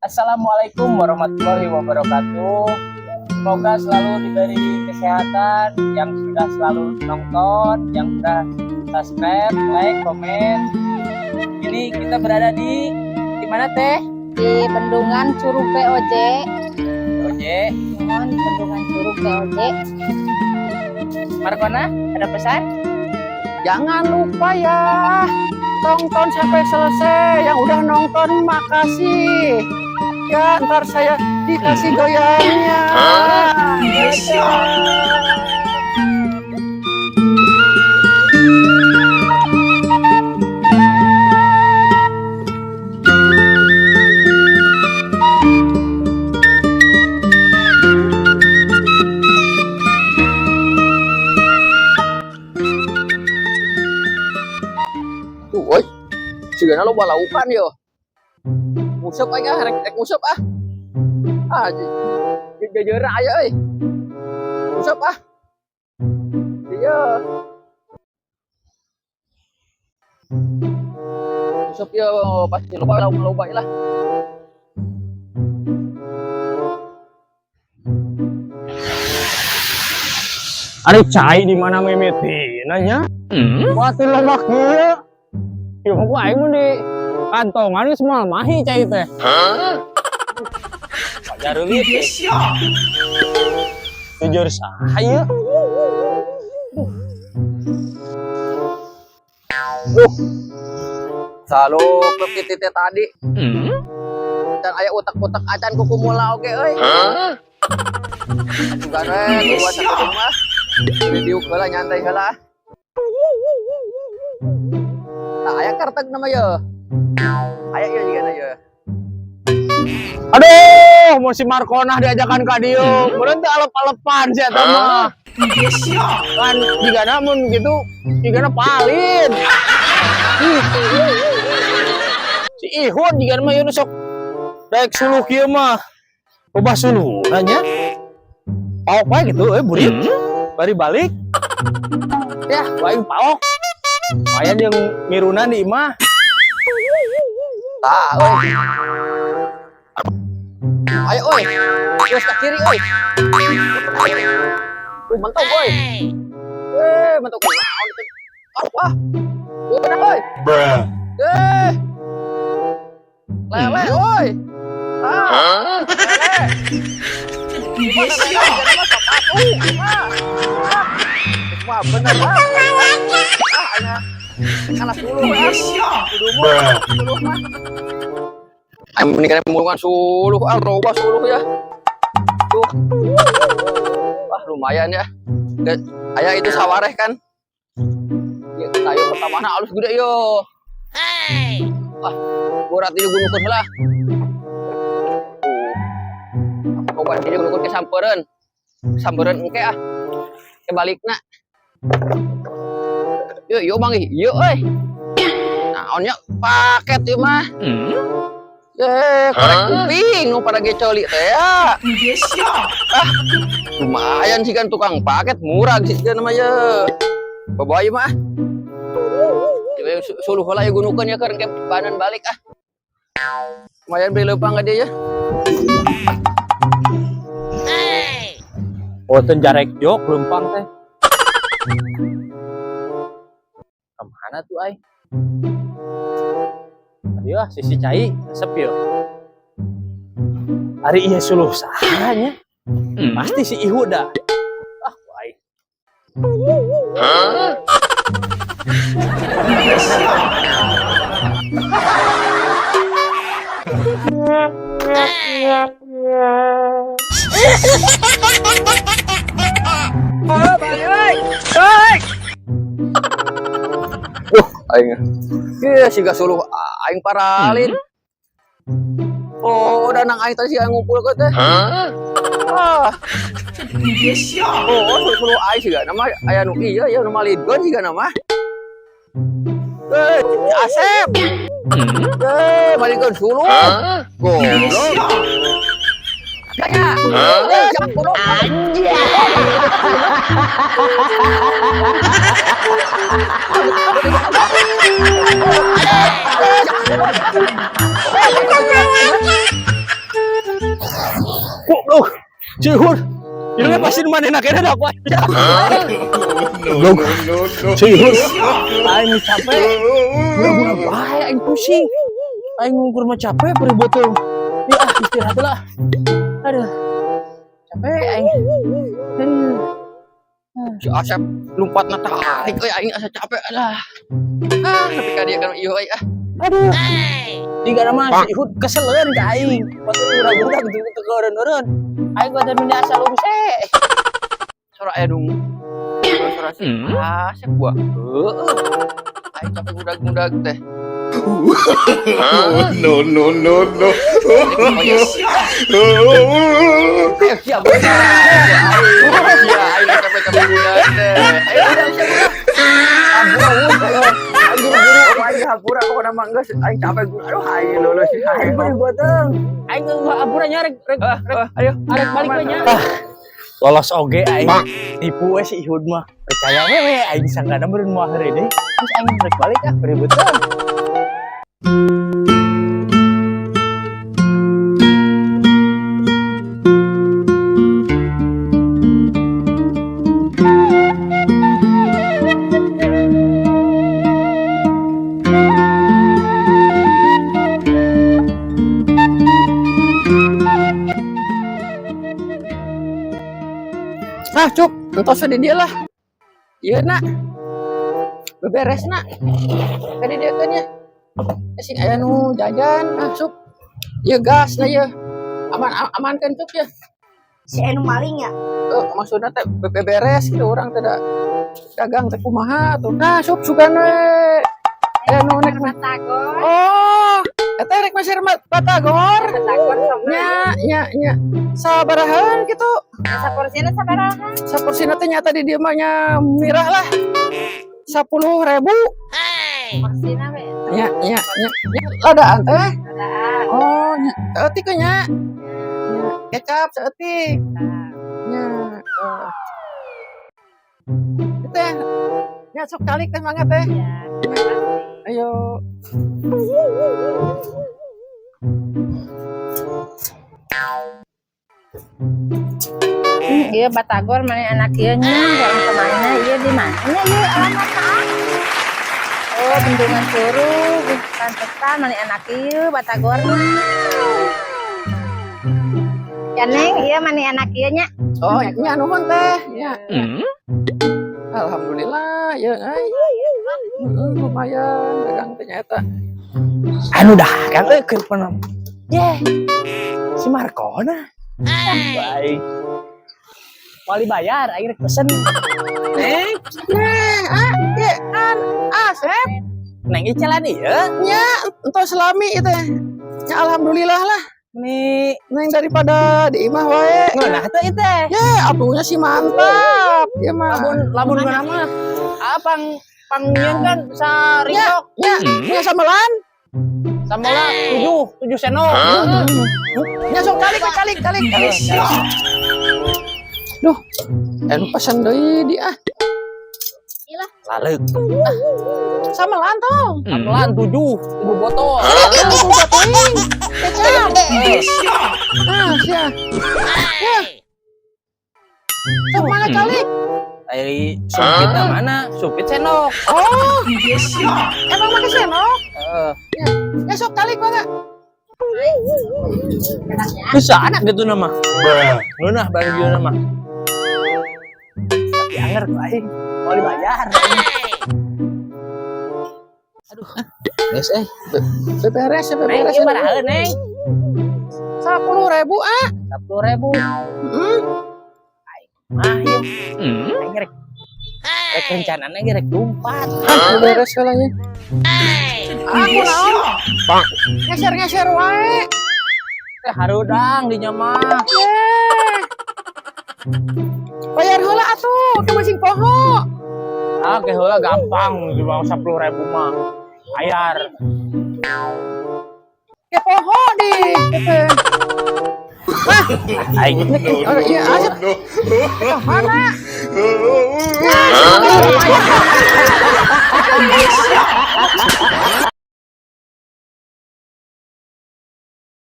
Assalamualaikum warahmatullahi wabarakatuh. Semoga selalu diberi kesehatan yang sudah selalu nonton, yang sudah subscribe, like, komen. Ini kita berada di mana, Teh? Di Bendungan Curug POJ. Oje. Mohon, Bendungan Curug POJ. Markona, ada pesan? Jangan lupa ya, tonton sampai selesai. Yang udah nonton, makasih. Ya, ntar saya dikasih goyangnya. Dadah. Tuh, oi. Sigana loba laukan yo. Nguseup aing ah, rek rek nguseup ah. Ah, jajaran aya euy. Nguseup ah. Iya. Nguseup yo, pasti loba lauk, loba lah. Ari cai di mana mimiti nanya? Wah, loba kieu. Ieu mah ku aing mun di kantongan geus moal mahi cai teh. Wajar teh. Jujur saha ieu? Selalu ke teh tadi. Dan aya utak-utak acan kuku mula oge euy. Juga we buat satu mah. Video heula, nyantai heula. Tah, aya karteg nama ye. Aya ieu juga na ye. Aduh, mau si Markonah diajakan ka dieu. Meureun teu alep-alepan si eta mah. Kan jigana mun gitu, jigana palin. Ih. Si Ihun jigana mah ieu nu sok daek suluh kieu mah. Loba suluhna nya. Paok wae gitu euy burit. Bari balik. Ya, aing paok. Lumayan jeung mirunan di imah. Tah euy. Ayo euy. Terus ke kiri euy. Mentok euy. Eh, mentok naon itu? Ah, wah. Beunang euy. Bruh. Eh. Lele euy. Ah. Lele. Mana lele? Jangan mah sepatu. Ah. Ah. Wah, bener ah. Ah, aing kalah suluh ah. Kudu mah, suluh mah. Aing mendingan mulungan suluh ah, loba suluh ya. Tuh. Wah, lumayan ya. Dan aya itu sawareh kan. Ya, kayu pertama na alus gede yo. Wah, berat ini gunukeun heula. Tuh. Coba ini gunukeun ke sampereun. Sampereun engke ah. Ke balikna. Yo yo bang, yo euy. Naonnya paket ieu mah. Eh, korek kuping nu pada gecoli teh ya. Ah, lumayan sih kan tukang paket murah sih kan namanya. Bawa ieu mah. Suluh heula ya gunukeun ya keur engke banan balik ah. Lumayan beli leumpang ka dia ya. Oh, teu jarek jok leumpang teh. Kemana tuh ai? Aduh, ah, sisi cai resep yo. Ari ieu suluh saha nya? Pasti si Ihuda. Ah, ku aing. Aing. Ieu siga suluh aing paralin. Oh, udah nang aing tadi sih ngumpulkeun teh. Ah. Oh, suluh suluh aing siga nama aya nu ieu ya nu malidkeun siga nama. Eh, Asep. Eh, malidkeun suluh. Goblok. Ya. Eh, jangan goblok. Anjir. Cihur. Ini pasti manehna keneh da aku. No, no, no, no. Cihur. Aing capek. Gura-gura bae aing pusing. Aing ngukur mah capek perih beuteung. Ya ah, istirahat lah. Aduh. Capek aing. Aduh. Si Asep lompatna tarik euy, aing asa capek lah. Ah, tapi ka dieu kan ieu euy ah. Aduh. Tiga nama si Ihud keseleun ka aing. Waktu gura-gura gitu teu eureun-eureun. Aing kudu meni asa lurus eh. Suara aya dung. Suara si Asep gua. Heeh. Aing capek gudag-gudag teh. No, no, no, no. Ayo siap. Ayo aing capek-capek gudag teh. Ayo udah siap udah. Aing buru-buru aing hampura pokona mah geus aing capek aduh aing lulus sih Aing aing. perih beuteung. Aing hampura nya rek rek rek Ayo arek balik we nya. Lolos oge aing. Tipu we si Ihud mah. Percaya we aing sangkana meureun moal heureuy deui. Terus aing rek balik ah perih beuteung. Ah, cuk, entos di dia lah. Iya, nak. Beberes, nak. Tadi dia kan ya. Sing aya nu jajan, ah, cuk. Iya gas lah ya. Aman amankan cuk ya. Si anu maling ya. Eh, maksudnya teh beberes gitu orang tidak dagang teh kumaha tuh. Nah, sup sugan we. Aya nu nek Batagor. Oh, eta rek meser batagor. Batagor sama. Nya, nya, nya. Sabarahan gitu. Saporsina sabaraha? Saporsina teh nyata di dieu mah nya mirah lah. 10.000. Porsina we. Nya, nya, nya. Nya, ladaan teh. Ladaan. Oh, nya. Saeutik we nya. Nya, kecap saeutik. Nya. Teh. Nya sok calik teh mangga teh. Ya, terima kasih. Ayo. Iya batagor mana anak ieu nya, orang kemana ieu di mana nya ieu alamatna? Oh, Bendungan Curug, pantesan mana anak ieu batagor. Ya Neng, ieu mana anak ieu nya? Oh, nya nuhun teh. Nya. Alhamdulillah ya euy. Heeh, lumayan dagang teh nyata. Anu dagang euy keur penem. Ye. Si Markona. Baik. Wali bayar aing rek pesen. Neng, Neng, ah, ye, an, Asep. Neng icalan ieu. Nya, entos lami ieu teh. Nya alhamdulillah lah. Nih, Neng daripada di imah wae. ngeunah teu ieu teh. Ya, atunya sih mantap. Ya mah. Lamun lamun ngeunah mah pang pang nyieun kan saringkok. Nya, nya samelan. Samela 7, 7 sendok. Nya sok calik calik calik calik. Duh, anu pesan deui di ah. Laleuk. Samelan tong. Samelan 7, 7 botol. Aduh, batuing. Kecap. Ah, sia. Ya. Sok mana calik? Ari sumpitna mana? Sumpit sendok. Oh. Emang make sendok? Heeh. Ya sok calik mangga. Bisa anak gitu nama. Ngeunah bari ieu nama. Tapi anger ku aing. Mau dibayar. Aduh. Geus eh. Beberes, Neng, beberes. ieu baraha Neng? 10.000 ah. 10.000. Heeh. Mah ieu. Aing rek rek rencanana ge rek lumpat. Ah, beberes kalanya. Aku naon? Ngeser-ngeser wae. Teh harudang di nya mah. Ye. Bayar heula atuh, ke masing poho. Ah, ke heula gampang di bawah 10.000 mah. Bayar. Ke poho di. Teh. Aing No, Oh, no, iya, Asep. no, Mana? no.